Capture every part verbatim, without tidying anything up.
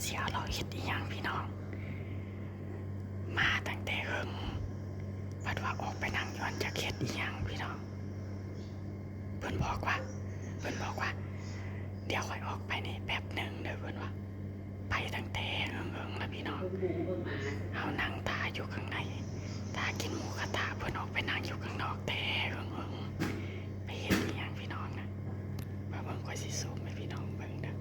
เสียเราเฮ็ดอีหยังพี่น้อง มาตั้งแต่เฮิง บัดว่าออกไปนั่งอยู่หั่น จักเฮ็ดอีหยังพี่น้อง เพิ่นบอกว่า เพิ่นบอกว่า เดี๋ยวค่อยออกไปนี่แป๊บหนึ่งเด้อ เพิ่นว่า ไปตั้งแต่เฮิงๆแล้วพี่น้อง เฮานั่งท่าอยู่ข้างใน ท่ากินหมูกระทะ เพิ่นออกไปนั่งอยู่ข้างนอกแต่เฮิงๆ ไปเฮ็ดอีหยังพี่น้องนะ มาเบิ่ง ข้อยสิซูมให้พี่น้องเบิ่งเด้อ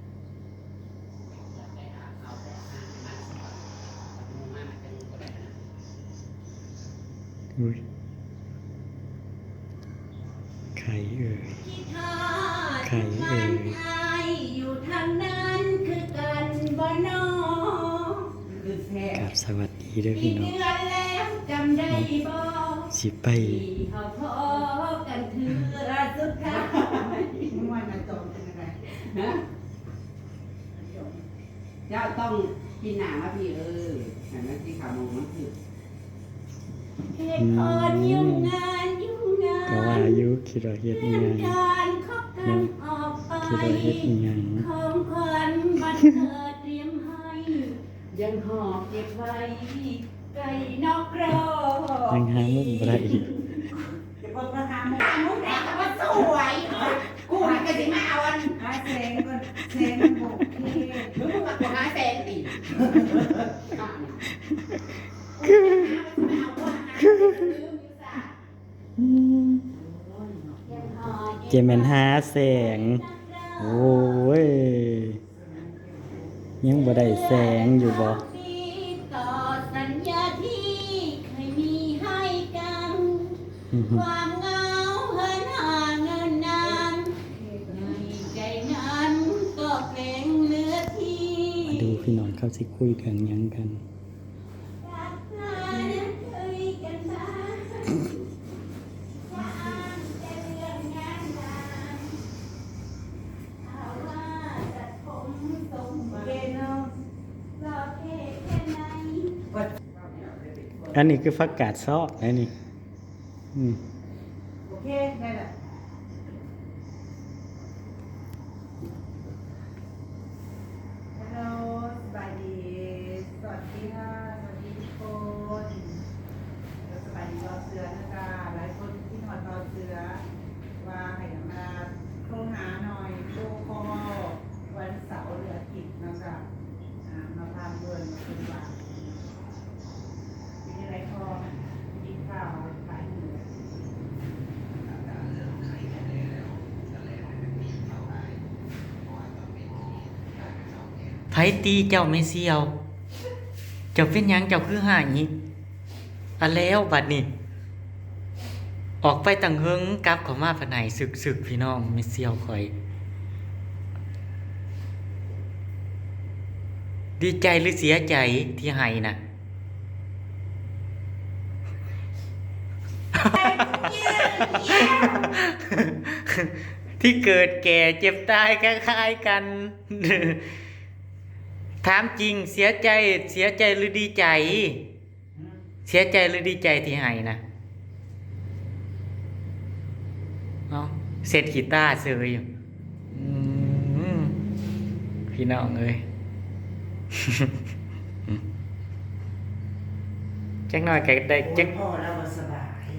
อุ๊ย ใครเอ่ย ใครเอ่ย อยู่ทางนั้นคือกันบ่นอ คือแท้ ครับ สวัสดีเด้อพี่น้อง กี่เดือนแล้วจำได้บ่ สิไป ที่เฮาพ้อกันเทื่อสุดท้าย ม่วนนะจอมเป็นอะไร ฮะ เจ้าต้องกินหนามะพี่ เออ หันมาที่ขามองมันคือ เฮ็ดอ่อนอยู่งานอยู่งาน ก็ว่าอยู่ คิดว่าเฮ็ดอีหยัง เรื่องการคบกันออกไป คิดว่าเฮ็ดอีหยัง ของขวัญวันเกิดเตรียมให้ ยังห่อเก็บไว้ ไก่นอกกรอบ ยังหามุมบ่ได้อีก เดี๋ยวเบิ่งราคามุก มุกแดงก็ว่าสวย กูหันก็สิมาเอาอัน หาแสงก่อน แสงมันบ่โอเค มึงมากูหาแสงติ อืม เจแมนหาแสง โอ้ย ยังบ่ได้แสงอยู่บ่ ต่อสัญญาที่เคยมีให้กัน ความเหงาเหินห่างเนินนาน ในใจนั้นก็เกรงเหลือที่ มาดูพี่น้องเขาสิคุยเรื่องหยังกัน อันนี้คือผักกาดซอกนะนี่ อืม โอเค ได้ละ ฮัลโหล สบายดี สวัสดีค่ะ สวัสดีทุกคน แล้วสบายดีบ่าวเสือนะจ๊ะ หลายคนคิดฮอดบ่าวเสือ ว่าให้มาโทรหาหน่อย วิดีโอคอล วันเสาร์หรืออาทิตย์นะจ๊ะ อ่า มาพามเบิ่งมาคุยว่า เป็นจั่งใดพ่อ กินข้าวขายหมู ไผตีเจ้าแม่เสี่ยว เจ้าเป็นหยังเจ้าคือฮ้ายอีก อะแล้วบัดนี้ ออกไปตั้งเฮิงกลับเข้ามาพัดไหายสึกๆ พี่น้อง แม่เสี่ยวข้อย ดีใจหรือเสียใจที่ฮ้ายนะ ที่เกิดแก่เจ็บตายคล้ายๆกัน ถามจริง เสียใจ เสียใจหรือดีใจ เสียใจหรือดีใจที่ฮ้ายนะ เอ้า เช็ดขี้ตาเฉยอยู่ อืม พี่น้องเอ้ย จักหน่อยก็ได้ จัก พ่อเราบ่สบาย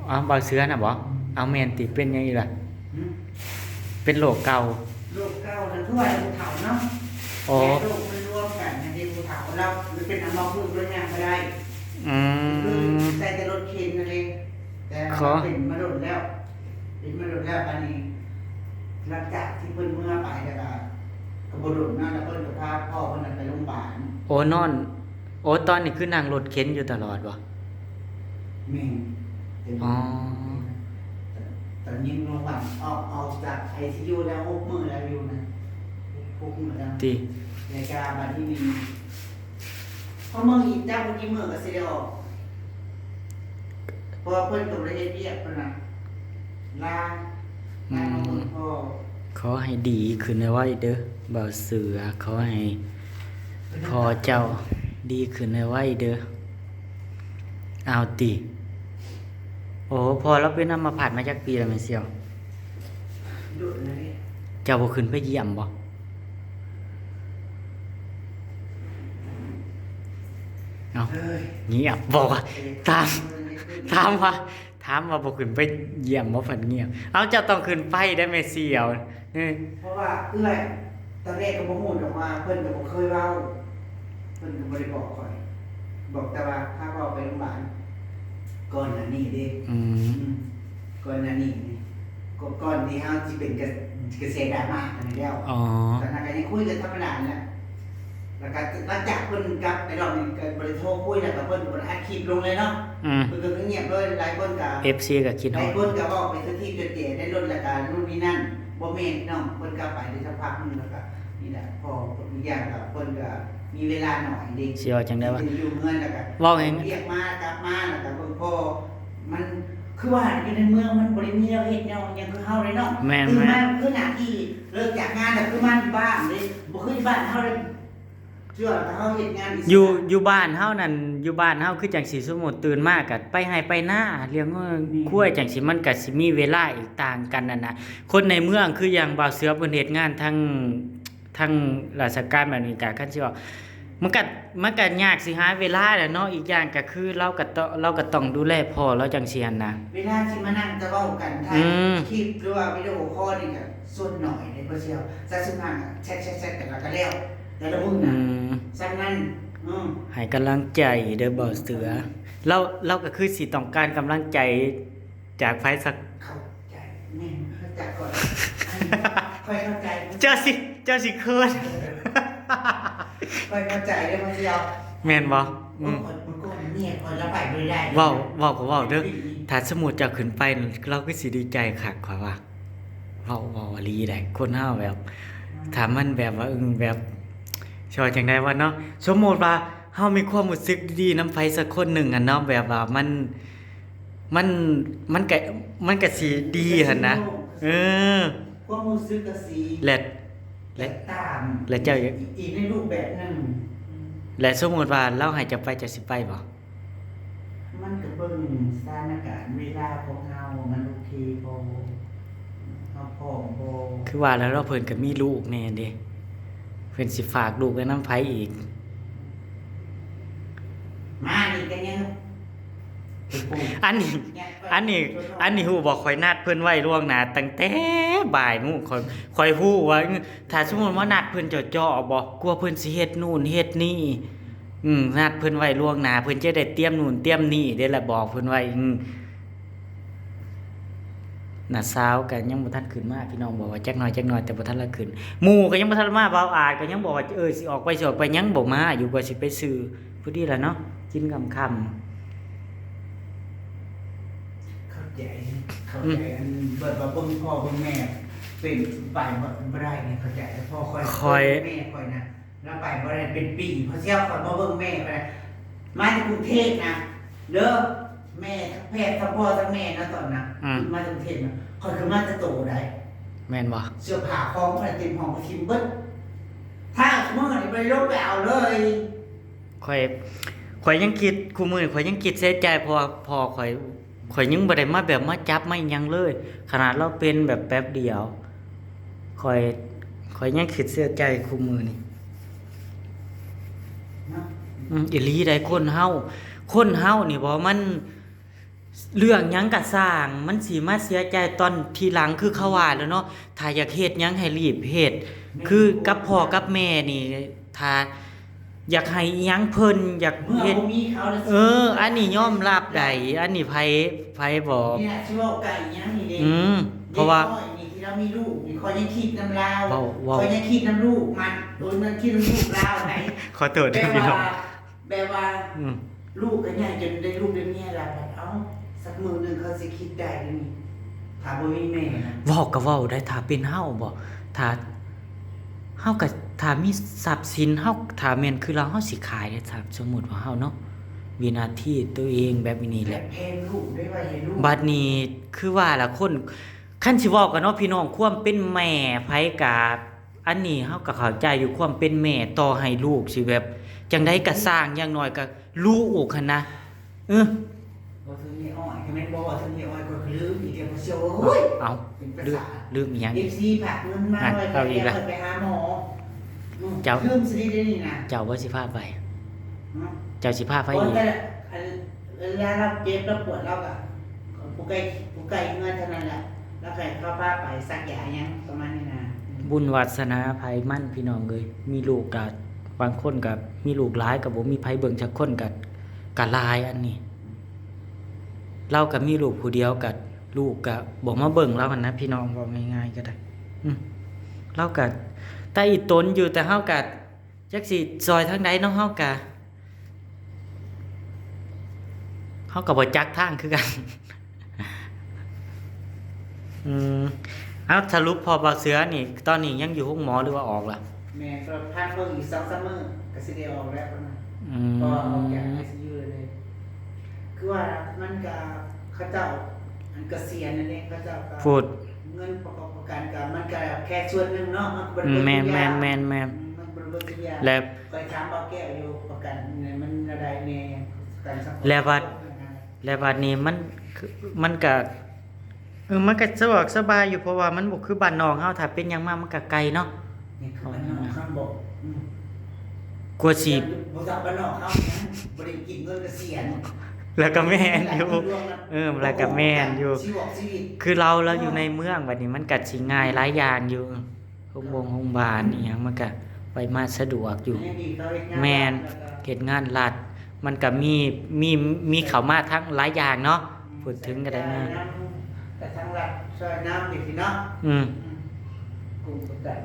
อ้าว บ่าวเสือน่ะบ่ เอาแม่นติ เป็นหยังอีกล่ะ หืม เป็นโรคเก่า โรคเก่าแล้วคือว่าผู้เฒ่าเนาะ อ๋อ แก่โรคมันรวมกันนะเด้ ผู้เฒ่าเราเป็นอัมพฤกษ์ รถย่างบ่ได้ อืม คือใส่แต่รถเข็นนั่นเอง แต่ ขอ เป็นมาโดนแล้ว เป็นมาโดนแล้ว บัดนี้ หลังจากที่เพิ่นเมือไปแล้วก็ ก็บ่โดนเนาะ แล้วเพิ่นก็พาพ่อเพิ่นน่ะไปโรงพยาบาล โอ้ นอน โอ้ ตอนนี้คือนั่งรถเข็นอยู่ตลอดบ่ แม่น เป็น อ๋อ ตอนนี้โรงพยาบาลออก ออกจากไอซียูแล้ว หกมื้อแล้วอยู่นะ หกมื้อแล้ว ติ แล้วก็บัดนี้มี พอเมืออีกจักบ่กี่มื้อก็สิได้ออก เพราะว่าเพิ่นก็บ่ได้เฮ็ดเวียกเพิ่นน่ะ ลา ลามาเบิ่งพ่อ ขอให้ดีขึ้นไวๆเด้อ บ่าวเสือ ขอให้พ่อเจ้าดีขึ้นไวๆเด้อ เอาติ โอ้ พ่อเราเป็นอัมพาตมาจักปีแล้วแม่เสี่ยว โดนแล้วเด้ เจ้าบ่ขึ้นไปเยี่ยมบ่ เอ้า เอ้ย เงียบ บอกว่า ถาม ถามว่า ถามว่าบ่ขึ้นไปเยี่ยมบ่ เพิ่นเงียบ เอา เจ้าต้องขึ้นไปได้แม่เสี่ยว เออ เพราะว่าเอื้อย ตอนแรกก็บ่ฮู้ดอกว่าเพิ่นก็บ่เคยเว้า เพิ่นก็บ่ได้บอกข้อย บอกแต่ว่าพาเว้าไปโรงพยาบาล ก่อนหน้านี้เด้ อืม อืม ก่อนหน้านี้นี่ ก็ก่อนที่เฮาสิเป็นกระ กระแสดราม่ากันนี่แล้ว อ๋อ ตอนนั้นก็ยังคุยกันธรรมดานี่แหละ แล้วก็หลังจากเพิ่นกลับไปรอบนี้ก็บ่ได้โทรคุย แล้วก็เพิ่นก็บ่ได้อัดคลิปลงเลยเนาะ อืม เพิ่นก็เงียบเลย หลายคนก็ เอฟซี ก็คิดฮอด หลายคนก็เว้าไปทั่วทีบทั่วแดนในรถ แล้วก็นู่นนี่นั่น บ่แม่นพี่น้อง เพิ่นกลับไปได้สักพักหนึ่ง แล้วก็นี่แหละ พออีกอย่างก็เพิ่นก็มีเวลาหน่อยเด้ สิว่าจั่งใดวะ สิอยู่เฮือน แล้วก็ เว้าให้ เวียกมากลับมา แล้วก็เบิ่งพ่อ มันคือว่าอยู่ในเมืองมันบ่ได้มีแนวเฮ็ดแนวหยังคือเฮาเลยเนาะ แม่น ตื่นมา แม่น คือหน้าที่ เลิกจากงานแล้วคือมาที่บ้านเลย บ่คือที่บ้านเฮาเลย เชื่อแล้วเฮาเฮ็ดงานอิสระ อยู่ อยู่บ้านเฮานั่น อยู่บ้านเฮาคือจั่งซี้ สมมุติตื่นมาก็ไปไร่ไปนา เลี้ยงงัว แม่น ควายจั่งซี้ มันก็สิมีเวลาอีกต่างกันนั่นน่ะ คนในเมืองคืออย่างบ่าวเสือเพิ่นเฮ็ดงานทั้ง ทั้งราชการแบบนี้ก็ คันสิเว้า มันก็ มันก็ยากสิหาเวลาแหละเนาะ อีกอย่างก็คือลาวก็ต้อง ลาวก็ต้องดูแลพ่อลาวจั่งซี้หั้นนะ เวลาสิมานั่งจะเว้ากัน ถ่าย อืม คลิปหรือว่าวิดีโอคอลนี่ก็ส่วนน้อยเด้ บ่เชื่อ ซะส่วนมากอะแชท แชท แชทกันแล้วก็แล้ว แต่ละมื้อ อื น่ะ ม ส่ำนั้น อืม ให้กำลังใจเด้อบ่าวเสือ ลาว ลาวก็คือสิต้องการกำลังใจจากไผสัก เข้าใจ แม่น เข้าใจก่อน อันนี้ค่อยเข้าใจ เจ้าสิ เจ้าสิเคิน ค่อยเข้าใจเด้อ บ่าวเสือ แม่นบ่ อืม โอ้ย ข้อย ข้อย เมียข้อยละไปบ่ได้ เว้า เว้าก็เว้าเด้อ ถ้าสมมุติเจ้าขึ้นไป ลาวคือสิดีใจคัก ข้อยว่า เว้า เว้าอีหลีได้ คนเฮาแบบ ถ้ามันแบบว่า อึ้งแบบ สิว่าจั่งใดวะเนาะ สมมุติว่าเฮามีความรู้สึกดีๆนำไผสักคนหนึ่งอะเนาะ แบบว่ามัน มัน มันก็ มันก็สิดีหั้นนะ เออ ความรู้สึกก็สิ และ และ ตาม และเจ้า อีกในรูปแบบหนึ่ง และสมมุติว่าลาวให้เจ้าไป เจ้าสิไปบ่ มันก็เบิ่งสถานการณ์เวลาของเฮา มันโอเคบ่ เฮาพร้อมบ่ คือว่าแล้วเนาะ เพิ่นก็มีลูกแน่เด้ เพิ่นสิฝากลูกไว้นำไผอีก มานี่ก็ยัง อันนี้ อันนี้ อันนี้ฮู้บ่ ข้อยนัดเพิ่นไว้ล่วงหน้าตั้งแต่บ่ายโมง ข้อย ข้อยฮู้ว่า ถ้าสมมุติว่านัดเพิ่นเจาะๆบ่ กลัวเพิ่นสิเฮ็ดนู่นเฮ็ดนี่ อืม นัดเพิ่นไว้ล่วงหน้า เพิ่นจะได้เตรียมนู่นเตรียมนี่เด้ล่ะ บอกเพิ่นไว้ อืม น้าสาวก็ยังบ่ทันขึ้นมา พี่น้องบอกว่าจักหน่อย จักหน่อย แต่บ่ทันละขึ้น หมู่ก็ยังบ่ทันมา บ่าวอาจก็ยังบอกว่า เออ สิออกไป สิออกไป ยังบ่มาอยู่ กว่าสิไปซื้อ พอดีล่ะเนาะ กินค่ำๆ เข้าใจ เข้าใจ อืม อันเบิดว่าเบิ่งพ่อเบิ่งแม่ เป็นไปบ่ บ่ได้นี่ เข้าใจ แต่พ่อข้อย ข้อย แม่ข้อยนะ ลาวไปบ่ได้เป็นปี พอเสี่ยวข้อยมาเบิ่งแม่ข้อยนะ มาจากกรุงเทพฯนะ เด้อ แม่ทั้งแพทย์ทั้งพ่อทั้งแม่นะตอนนั้น อืม มาจากกรุงเทพฯนะ ข้อยคือมาแต่โตได้ แม่นบ่ เสื้อผ้าของข้อยเต็มห้อง ข้อยถิ่มเบิด ถ้าสมมุติว่าบ่ได้ลงไปเอาเลย ข้อย ข้อยยังคิด คุมื้อนี้ข้อยยังคิดเสียใจ เพราะว่าพ่อข้อย ข้อยยังบ่ได้มาแบบมาจับมาอิหยังเลย ขนาดลาวเป็นแบบแป๊บเดียว ข้อย ข้อยยังคิดเสียใจคุมื้อนี้ เนาะ อืม อีหลีใด๋ คนเฮา คนเฮานี่บ่ มัน เรื่องหยังก็ซ่าง มันสิมาเสียใจตอนทีหลัง คือเขาว่าแหละเนาะ ถ้าอยากเฮ็ดหยังให้รีบเฮ็ด คือกับพ่อกับแม่นี่ ถ้าอยากให้อิหยังเพิ่น อยากเฮ็ด เมื่อบ่มีเขาแล้วสิ เออ อันนี้ยอมรับได้ อันนี้ไผ ไผบอก นี่ล่ะสิเว้าไกลหยังนี่เด้ อืม เพราะว่า เด็กน้อยนี่ที่ลาวมีลูกนี่ ข้อยยังคิดนำลาว เว้า เว้า ข้อยยังคิดนำลูกมัน โดยมันคิดนำลูกลาวไหน ขอโทษเด้อพี่น้อง แบบว่า แบบว่า อืม ลูกก็ใหญ่จนได้ลูกได้เมียแล้ว เอ้า สักมื้อหนึ่งเขาสิคิดได้เด้นี่ ถ้าบ่มีแม่นะ เว้าก็เว้าได้ ถ้าเป็นเฮาบ่ ถ้า เฮาก็ ถ้ามีทรัพย์สิน เฮา ถ้าแม่นคือลาว เฮาสิขายได้ ถ้าสมมุติว่าเฮาเนาะ วินาทีตัวเองแบบนี้แหละ แพงลูกได้ว่าเห็นลูก บัดนี้คือว่าล่ะ คน คันสิเว้ากันเนาะพี่น้อง ความเป็นแม่ไผกะ อันนี้เฮาก็เข้าใจอยู่ ความเป็นแม่ ต่อให้ลูกสิแบบจั่งใดก็ซ่าง อย่างน้อยก็ลูกหั้นนะ เออ บ่ถึงยายอ้อย คันแม่นบ่ว่าถึงยายอ้อย ข้อยก็ลืมอีกแล้ว บ่เชื่อ โอ้ย เอ้า เป็นประสาท ลืม ลืมอีหยัง เอฟซี ฝากเงินมา อ่ะ ไว้ เอาอีกละ เพิ่นไปหาหมอ อืม เจ้า ลืมสิได้นี่นะ เจ้าว่าสิพาไป เจ้าสิพาไผอีก แต่อันเวลาเราเจ็บเราปวดเราก็ผู้ใกล้ผู้ใกล้เฮือนเท่านั้นแหละ แล้วใครเขาพาไปสักยาหยังประมาณนี้นะ บุญวาสนาไผมันพี่น้องเอ้ย มีลูกก็บางคนก็มีลูกหลายก็บ่มีไผเบิ่งจักคนก็ก็หลายอันนี้ ลาวก็มีลูกผู้เดียวก็ลูกก็บ่มาเบิ่งลาวหั้นนะพี่น้อง เว้าง่ายๆก็ได้ อืม ลาวก็ตาอีตนอยู่ แต่เฮาก็จักสิซ่อยทางใดเนาะ เฮาก็ เฮาก็บ่จักทางคือกัน อืม เอาสรุปพ่อบ่าวเสือนี่ ตอนนี้ยังอยู่โรงหมอหรือว่าออกละ แม่ก็พักเบิ่งอีกสองสามมื้อก็สิได้ออกแล้วนะ อืม เพราะว่าออกจากไอซียูเลย คือว่ามันก็เขาเจ้าอันเกษียณนั่นเอง เขาเจ้าก็ พูด เงินประกอบประกันก็มันก็แค่ส่วนหนึ่งเนาะ มันก็บ่ได้ อืม เบิด แม่น ทุกอย่าง แม่น แม่น แม่น อืม มันบ่ได้เบิดทุกอย่าง และ ข้อยถามบ่าวแก้วอยู่ประกันเนี่ยมันแนวใดแน่ ประกันสังคม และบัด และบัดนี้มัน มันก็ เออ มันก็สะดวกสบายอยู่ เพราะว่ามันบ่คือบ้านนอกเฮา ถ้าเป็นหยังมามันก็ไกลเนาะ นี่คือบ้านนอกเฮาบอก อืม กว่าสิ บ่จักบ้านนอกเฮานะ บ่ได้กินเงินเกษียณ แล้วก็แม่นอยู่ เออ แล้วก็แม่นอยู่ ชีวกชีวิต คือลาว ลาวอยู่ในเมือง บัดนี้มันก็สิง่ายหลายอย่างอยู่ โรงบงโรงบาลอีหยังมันก็ไปมาสะดวกอยู่ แม่น เฮ็ดงานรัฐ มันก็มี มี มีเข้ามาทั้งหลายอย่างเนาะ พูดถึงก็ได้นะ แต่ทั้งรัฐช่วยน้ำอีกทีเนาะ อืม อืม กลุ่มประกัน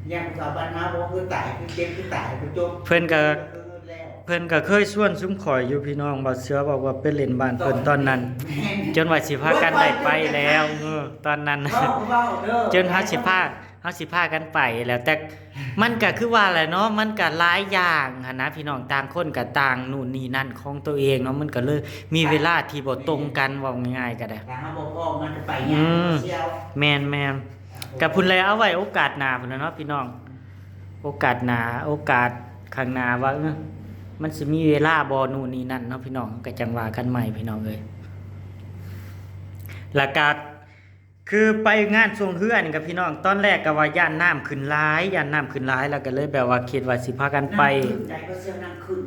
อย่างสถาบันมาบอกคือตาย คือเจ็บ คือตาย คือจบ เพิ่นก็ คือแล้ว เพิ่นก็เคยชวนซุมข่อยอยู่พี่น้อง บ่าวเสือบอกว่าไปเล่นบ้านเพิ่นตอนนั้น แม่น จนว่าสิพากันได้ไปแล้ว เออ ตอนนั้น เว้าก็เว้าเด้อ จนเฮาสิพา เฮาสิพากันไปแล้ว แต่มันก็คือว่าแหละเนาะ มันก็หลายอย่างหั้นนะพี่น้อง ต่างคนก็ต่างนู่นนี่นั่นของตัวเองเนาะ มันก็เลยมีเวลาที่บ่ตรงกัน เว้าง่ายๆก็ได้ ถ้าเฮาบ่พร้อมมันก็ไปยาก อืม เสี่ยว แม่นๆ ก็พุ้นแหละ เอาไว้โอกาสหน้าพุ้นแหละเนาะพี่น้อง โอกาสหน้า โอกาสข้างหน้าว่า เออ มันสิมีเวลาบ่นู่นนี่นั่นเนาะพี่น้อง ก็จั่งว่ากันใหม่พี่น้องเอ้ย แล้วก็ คือไปงานส่งเฮือนกับพี่น้อง ตอนแรกก็ว่าย้านน้ำขึ้นหลาย ย้านน้ำขึ้นหลาย แล้วก็เลยแบบว่าคิดว่าสิพากันไป น้ำขึ้นใด๋ บ่เสี่ยวน้ำขึ้น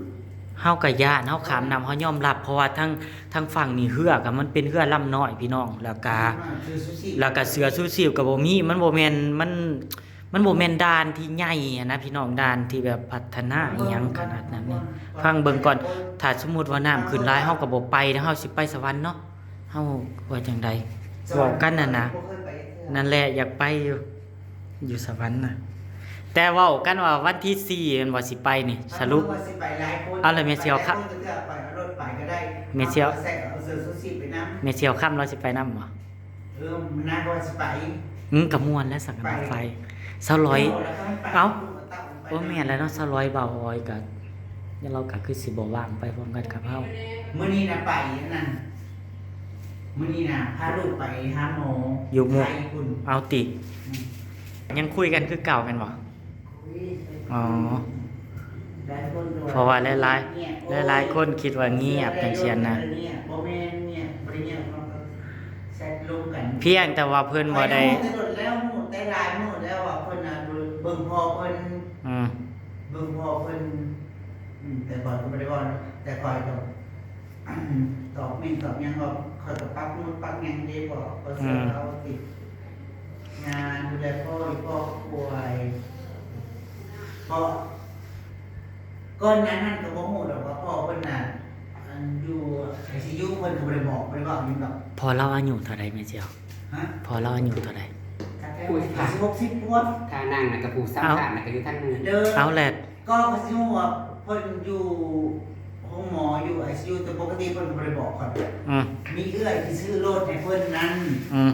เฮาก็ย้าน เฮาข้ามน้ำ เฮายอมรับ เพราะว่าทาง ทางฝั่งนี่เฮือก็มันเป็นเฮือลำน้อยพี่น้อง แล้วก็ อ่า เสื้อชูชีพ แล้วก็เสื้อชูชีพก็บ่มี มันบ่แม่น มัน มันบ่แม่นด่านที่ใหญ่หั้นนะพี่น้อง ด่านที่แบบพัฒนาอิหยังขนาดนั้นนี่ ฟังเบิ่งก่อน ถ้าสมมุติว่าน้ำขึ้นหลาย เฮาก็บ่ไป เฮาสิไปสวรรค์เนาะ เฮาว่าจั่งใด เว้ากันนั่นนะ นั่นแหละ อยากไปอยู่ อยู่สวรรค์น่ะ แต่เว้ากันว่าวันที่สี่แม่นบ่สิไปนี่ สรุป ว่าสิไปหลายคน เอาเลยแม่เสี่ยวครับ หลายคนก็เลือกไป เอารถไปก็ได้ แม่เสี่ยว เอาใส่ เอาเสื้อชูชีพไปนำ แม่เสี่ยวคำเราสิไปนำบ่ เออ มันน่าก็สิไป อืม ก็ม่วนแล้วสักกัน ไป ไป สาวร้อย เดี๋ยวเราต้องไป เอ้า ดูว่าต้องไป โอ้ แม่นแล้วเนาะ สาวร้อย บ่าวออยก็ แล้วเราก็คือสิบ่ว่างไปพร้อมกันกับเฮา มื้อนี้นะไปนั่น มื้อนี้นะพาลูกไปหาหมอ อยู่หมู่ ไทยพุ่น เอาติ อืม ยังคุยกันคือเก่าแม่นบ่ คุย อ๋อ หลายคนโดน เพราะว่าหลายๆ เงียบ หลายๆ คนคิดว่าเงียบจังซี้นะ เงียบ บ่แม่นเงียบ บ่ได้เงียบ มันก็แชทลงกัน เพียงแต่ว่าเพิ่นบ่ได้ ข้อยรู้แต่โดนแล้ว รู้แต่หลายมื้อแล้วว่าเพิ่นน่ะเบิ่งพ่อเพิ่น อืม เบิ่งพ่อเพิ่น อืม แต่ก่อนก็บ่ได้เว้านะ แต่ข้อยก็ ตอบเมนตอบหยังก็ข้อยก็ปักหมุดปักหยังเด้ เพราะว่า อืม เราติดงานดูแลพ่ออีก พ่อป่วย เพราะก่อนหน้านั้นก็บ่ฮู้ดอกว่าพ่อเพิ่นน่ะ อันอยู่ไอซียู เพิ่นก็บ่ได้บอก บ่ได้เว้าหยังดอก พ่อลาวอายุเท่าใดแม่เสี่ยว ฮะ พ่อลาวอายุเท่าใด อุ้ย หกสิบกว่า ถ้านั่งน่ะก็ผู้ซ้ำ เอ้า ท่านน่ะก็อยู่ทางนั้น เด้อ เอาแหละ ก็เขาสิฮู้ว่าเพิ่นอยู่โรงหมออยู่ไอซียู แต่ปกติเพิ่นก็บ่ได้บอกข้อย อืม มีเอื้อยที่ซื้อรถให้เพิ่นนั่น อืม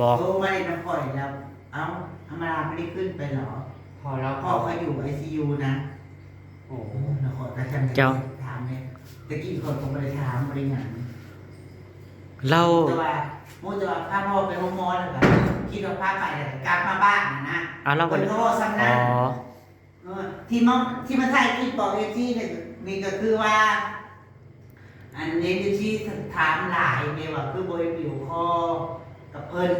บอก โทรมาเล่นนำข้อยแล้ว เอ้า ธรรมดาไม่ได้ขึ้นไปเหรอ พอแล้ว พ่อเขาอยู่ไอซียูนะ โอ้ เออ แล้วข้อยก็จำได้ เจ้า ถามเลย แต่กี้ข้อยก็บ่ได้ถาม บ่ได้หยัง เรา แต่ว่า ฮู้แต่ว่าพาพ่อไปโรงหมอแล้วก็คิดว่าพาไปแล้วก็กลับมาบ้านน่ะนะ เอา เราก็ เพิ่นก็เว้าซ้ำนั้น อ๋อ เออ ที่มา ที่มาถ่ายคลิปบอกเอฟซีเนี่ย นี่ก็คือว่า อันนี้เอฟซีถามหลายเนี่ยว่าคือบ่เห็นวิดีโอคอลกับเพิ่น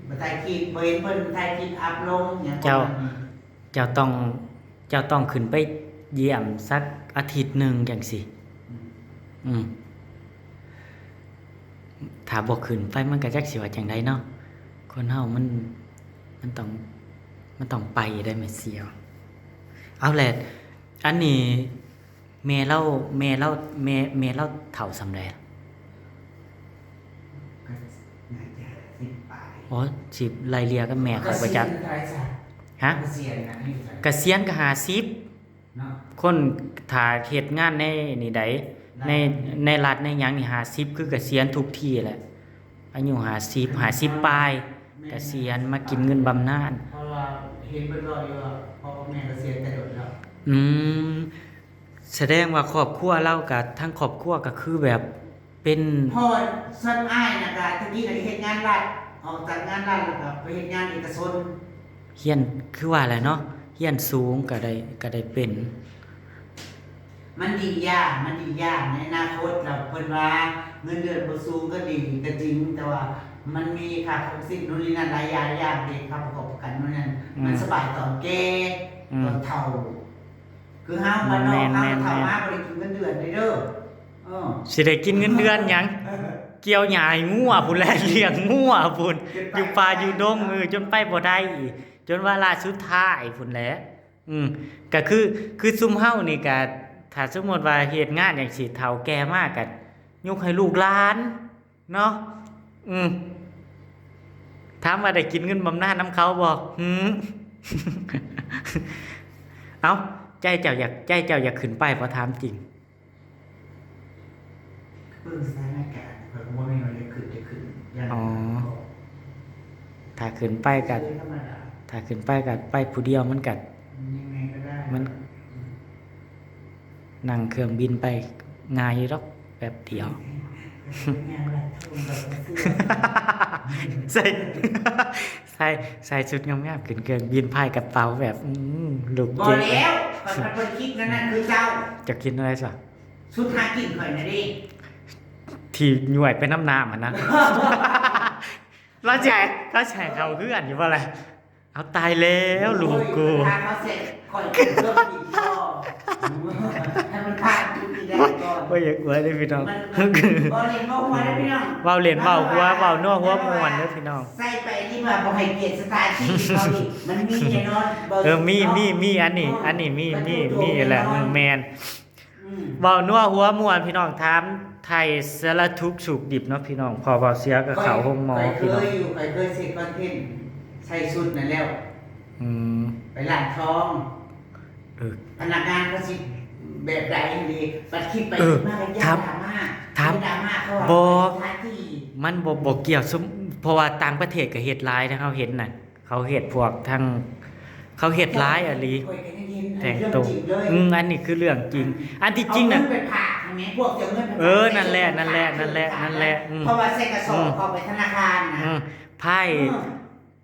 มาถ่ายคลิป บ่เห็นเพิ่นถ่ายคลิปอัพลงหยังประมาณนี้ เจ้า เจ้าต้อง เจ้าต้องขึ้นไป เยี่ยมสักอาทิตย์หนึ่งจั่งซี้ อืม ถ้าบ่ขึ้นไปมันก็จักสิว่าจั่งใดเนาะ คนเฮามัน มันต้อง มันต้องไปได้แม่เสี่ยว เอาแหละ อันนี้แม่ลาว แม่ลาว แม่ แม่ลาวเฒ่าส่ำใด ก็น่าจะสิบปลาย อ๋อ สิไล่เลี่ยกับแม่ข้อยบ่จัก เกษียณเท่าไหร่ซะ ฮะ เกษียณนะ อายุเท่าไหร่ เกษียณก็ห้าสิบ เนาะ คนถ้าเฮ็ดงานในนี่ใด ใน ในรัฐในหยังนี่ ห้าสิบ คือเกษียณทุกที่แหละ อายุห้าสิบ ห้าสิบปลาย แม่น เกษียณมากินเงินบำนาญ เพราะว่าเห็นเพิ่นเว้าอยู่ว่าพ่อกับแม่เกษียณแต่โดนแล้ว อืม แสดงว่าครอบครัวลาวก็ ทั้งครอบครัวก็คือแบบเป็น พ่อส่วนอ้ายน่ะก็ตะกี้น่ะเฮ็ดงานรัฐ ออกจากงานรัฐแล้วก็ไปเฮ็ดงานเอกชน เฮียน คือว่าแหละเนาะ เฮียนสูงก็ได้ ก็ได้เป็น มันดีอย่าง มันดีอย่าง ในอนาคตแล้วเพิ่นว่าเงินเดือนบ่สูงก็ดีก็จริง แต่ว่ามันมีค่าครองชีพนู่นนี่นั่นหลายอย่าง อย่างเด็กค่าประกอบประกันนู่นนั่น อืม มันสบายตอนแก่ อืม ตอนเฒ่า คือเฮาบ้านนอก แม่นๆๆ เฮาเฒ่ามาบ่ได้กินเงินเดือนเด้อ เออ สิได้กินเงินเดือนหยัง เกี่ยวหญ้าให้งัวพุ้นแหละ เลี้ยงงัวพุ้น อยู่ป่าอยู่ดง เออ จนไปบ่ได้อีก จนวาระสุดท้ายพุ้นแหละ อืม ก็คือ คือซุมเฮานี่ก็ ถ้าสมมุติว่าเฮ็ดงานจั่งซี้ เฒ่าแก่มาก็ยกให้ลูกหลานเนาะ อืม ถามว่าได้กินเงินบำนาญนำเขาบ่ หือ เอ้า ใจเจ้าอยาก ใจเจ้าอยากขึ้นไปบ่ ถามจริง เบิ่งสถานการณ์ ข้อยก็บ่แม่นว่าอยากขึ้น อยากขึ้น ย่าน อ๋อ ถ้าขึ้นไปก็ ธรรมดา ถ้าขึ้นไปก็ไปผู้เดียวมันก็ ยังไงก็ได้ มัน นั่งเครื่องบินไปง่ายอยู่ดอก แป๊บเดียว ใส่ ใส่ ใส่ชุดงามๆ ขึ้นเครื่องบิน พายกระเป๋าแบบ อืม ลูก บ่ เจ๊ แล้ว ข้อยบ่ได้คิดนั่นน่ะ คือเจ้า เจ้าคิดอะไรซะ ชุดหากินข้อยน่ะเด้ ที่ย้วยไปนำน้ำหั่นนะ ลาวสิให้ ลาวสิให้เข้าเฮือนอยู่บ่ล่ะ เอาตายแล้วลูกกู โอ้ย ถ้าเขาเสร็จ ข้อยขึ้นเครื่องบินต่อ ให้มันผ่านจุดนี้ได้ก่อน โอ้ย อย่ากลัวเด้อพี่น้อง มัน บ่เล่นบ่หัวเด้อพี่น้อง เว้าเล่นเว้าหัว เว้านัวหัวม่วนเด้อพี่น้อง ใส่ไปนี่ว่าบ่ให้เกียรติสถานที่เขาอีก มันมีแน่นอน เออ มี มี มี อันนี้ อันนี้มี มี มีแหละ แน่นอน อืม แม่น อืม เว้านัวหัวม่วนพี่น้อง ถามไถ่สารทุกข์สุขดิบเนาะพี่น้อง พอเว้าเสียก็เข้าโรงหมอ ข้อย พี่น้อง ข้อยเคยอยู่ ข้อยเคยเฮ็ดคอนเทนต์ ใส่ชุดนั่นแล้ว อืม ไปร้านทอง เออ พนักงานเขาสิแบบใดนี่ บัดคิดไป เออ คิดมาก็ย่าน ถาม ดราม่า ถาม ย่านดราม่า เขาว่า บ่ สถานที่ มันบ่ บ่เกี่ยว ซุม เพราะว่าต่างประเทศก็เฮ็ดหลายนะ เฮาเห็นน่ะ เขาเฮ็ดพวกทั้ง เขาเฮ็ดหลายอีหลี ข้อยก็ยังเห็น แต่งตัว อันนี้เรื่องจริงเลย อืม อันนี้คือเรื่องจริง อันที่จริงน่ะ เอาเงินไปฝากแหม พวกเสียเงินไปฝาก เออ นั่นแหละ นั่นแหละ นั่นแหละ นั่นแหละ อืม เพราะว่าใส่กระสอบ อืม เข้าไปธนาคารน่ะ อืม พาย เออ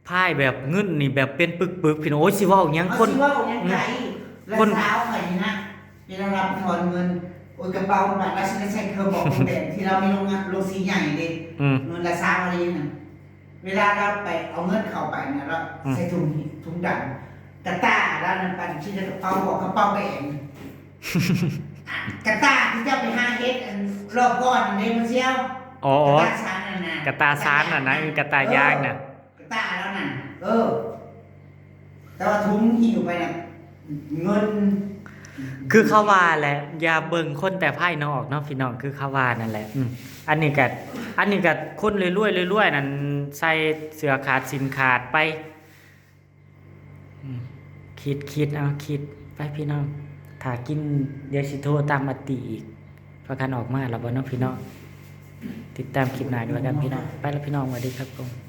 พายแบบเงินนี่แบบเป็นปึกๆ พี่น้อง โอ้ย สิเว้าหยัง เอา คน สิเว้าหยังไกล อืม ละ คน สาวข้อยนี่นะ เวลารับถอนเงิน โอ้ย กระเป๋ามันบาด แล้วฉันก็ใช้เครื่องบอกคนแดงที่เรามีโรงงาน โรงสีใหญ่เด้ อืม เงินละสาวอะไรนั่น เวลาเราไปเอาเงินเข้าไปนะ เรา อืม ใส่ถุง ถุงดำ กระต้าแล้วนั่นปั่นที่กระเป๋าบอกกระเป๋าแดง กระต้าที่เจ้าไปหาเฮ็ดอันรอบก่อนนั่นเด้ มื้อเช้า อ๋อ กระต้าสารนั่นน่ะ กระต้าสารน่ะนะ เออ กระต้ายางน่ะ เออ กระต้าแล้วนั่น เออ แต่ว่าถุงหิ้วไปน่ะ เงิน คือเขาว่าแหละ อย่าเบิ่งคนแต่ภายนอกเนาะพี่น้อง คือเขาว่านั่นแหละ อืม อันนี้ก็ อันนี้ก็คนรวยๆ รวยๆ นั่น ใส่เสื้อขาดสิ้นขาดไป อืม คิด คิด เอา คิด ไปพี่น้อง ถ้ากิน เดี๋ยวสิโทรตามอาติอีก พากันออกมาแล้วบ่เนาะพี่น้อง ติดตามคลิปหน้ากันแล้วกันพี่น้อง ไปแล้วพี่น้อง สวัสดีครับผม